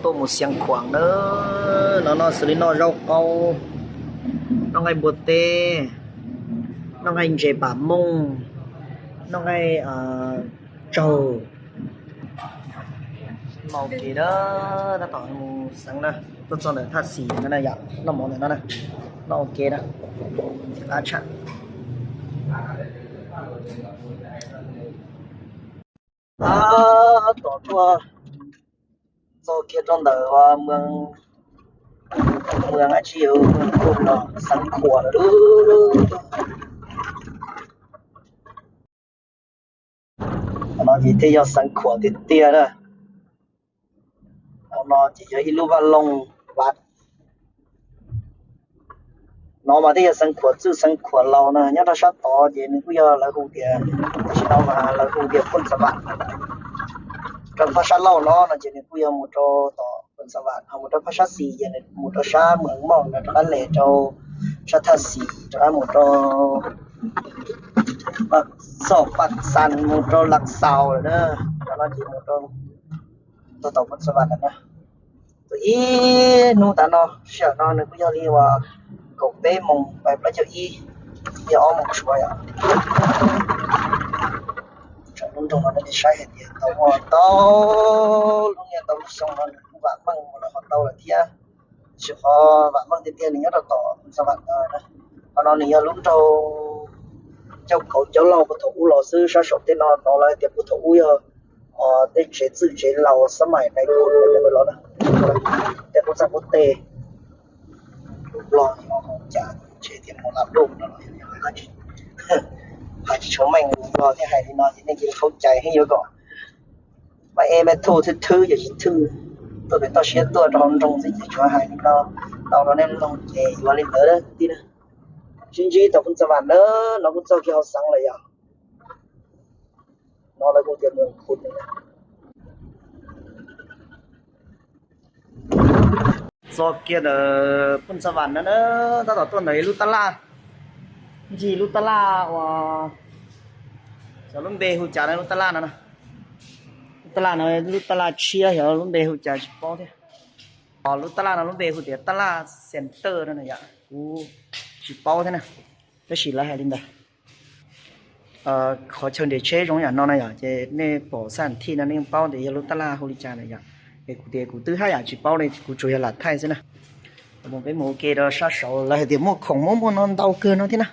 Tuaj mus Xeev Khuam na, no noj xws li noj zaub qaub, noj nqaij npua teb, noj nqaij ntses pam mooj, noj nqaij tsaug. Mus ua ke na, tab tom mus xeev na, tuaj txog ntawm thaj xis no na yom, noj mov ntawm no na, noj ua ke na, qab tshaj. Tab tom tuaj txog kiag rau ntawm mus, mus dab tsi, mus Xeev Khuam lawm. Qhov no ces thiaj yog Xeev Khuam tiag tiag na. Qhov no ces yog ib lub vaj loog vaj. No mas thiaj yog Xeev Khuam txwj Xeev Khuam laus na, nyob rau sab tod ces nws kuj yog lawv hu tias, tam sim no mas lawv hu tias Phooj Xa Vam. Rau phab sab laug no no ces nws kuj yog mus rau tom Phooj Xa Vam, ho mus rau phab sab xis ces nws mus rau sab Mws Moj no, rov qab les rau sab thaj xis, rov qab mus rau Xoj Paj Xas, mus rau Las Xaus lawm na. Qhov no ces mus rau, tau tom Phooj Xa Vam lawm na. Tus ib hnub tas no, sij hawm no nws kuj yog li uas kaum peb moos pais plaub caug ib, yog ob moos suav yom. Tsam lub nroog no nej saib hais tias tau muaj ntau lub niaj ntau lub xyoo no nws kuj vam meej mus lawm ho ntau lawm thiab. Tab sis qhov vam meej tiag tiag nws nyob rau tom Phooj Xa Vam ntawd na. Qhov no nws yog lub nroog cauj kauv cauj laug puag thaum ub los xwb, sab saum tej no no lawv hais tias puag thaum ub yog tej tsev txwj tsev laus xab maim dais khaum los na, tej qub txaj qub teg. Lub log cas tsev tias mus lam luj no los hais tsis tshua meej, log thiaj hais li no ces nej cia li khaub cai heev yuav kom maj eb maj thuj thwb thwb ces tsis thwj. Tuaj pem toj siab tuaj rau hauv nroog xwb ces tsuas hais li no tau rau nej mloog ces yuav li ntawd kwv tij na. Sib ntsib tom Phooj Xa Vam na, no kuj txog kiag hauv xeev lawm yom. No lawv kuj tias mus khu. Txog kiag ntawm Phooj Xa Vam no na, tab tom tuaj ntawm ib lub tab laj, ncig lub tab laj uas xyov lub npe hu cas na, lub tab laj no na. Lub tab laj no lub tab laj tshiab, xyov lub npe hu cas tsis paub thiab. Lub tab laj no lub npe hu tias tab laj Center no na yom, kuv tsis paub thiab na, tab sis lawv hais li ntawd. Qhov chaw nres tsheb zoo yam no na yom, ces nej pom xab thij no nej yeej paub tias yog lub tab laj hu li cas na yom. Es kuv tias kuv twb haj yam tsis paub li, kuv tsuas yog lam thaij xwb na. Mus peb mus ua ke rau sab saud, lawv hais tias muaj khoom muaj muaj no ntau kawg no thiab na.